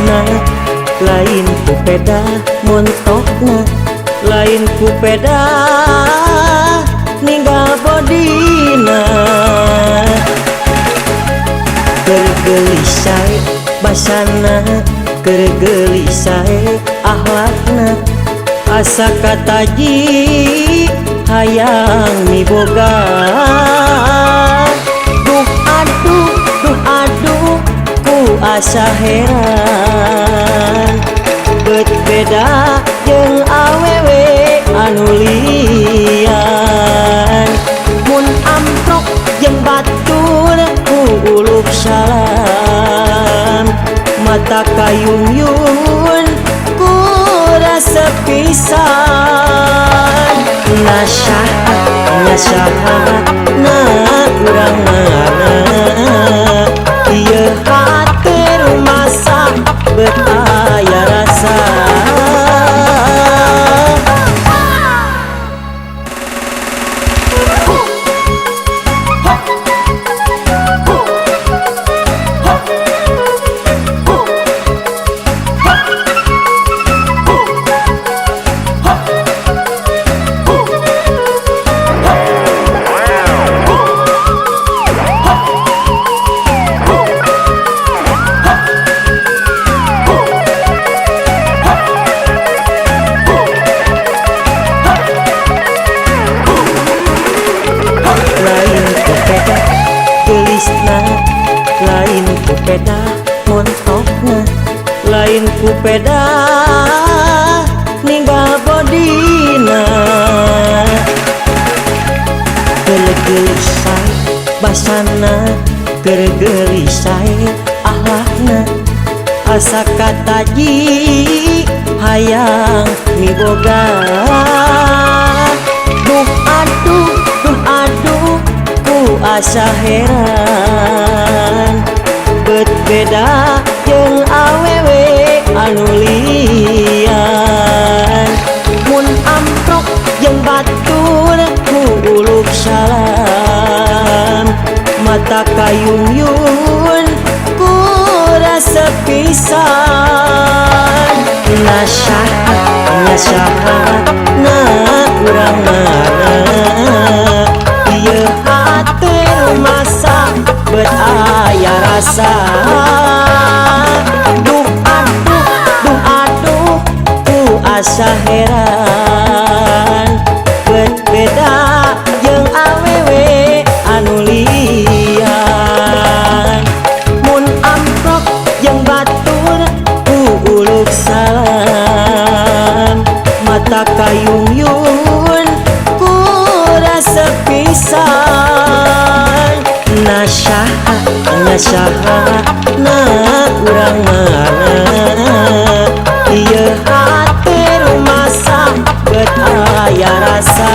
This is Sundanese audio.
Gelisna lain ku peda montokna, lain ku peda ninggal bodina. Keur gelisah basana, keur gelisah akhlakna, asa kataji hayang miboga. Duh aduh, duh aduh, ku asa heran, bet beda jeung awewe anu lian. Mun amprok jeung batur ku uluk salam, mata kayung-yun ku rasa pisan. Nasaha, nasaha, na urang mana ieu hate rumasa bet aya rasa. Lain ku peda montokna, lain ku peda ninggal bodina. Keur gelisah basana, keur gelisah akhlakna, asa kataji hayang miboga. Duh aduh, duh aduh, ku asa heran, bet beda jeung awewe anu lian. Mun amprok jeung batur ku uluk salam, mata kayung-yun ku rasa pisan. Nasaha, nasaha, na urang mana ieu hate rumasa bet aya rasa. Duh aduh, duh aduh, ku asa heran, bet beda jeung awewe anu lian. Mun amprok jeung batur ku uluk salam, mata kayung-yun ku rasa pisan. Nasaha, nasaha, na urang mana ieu hate rumasa bet aya rasa.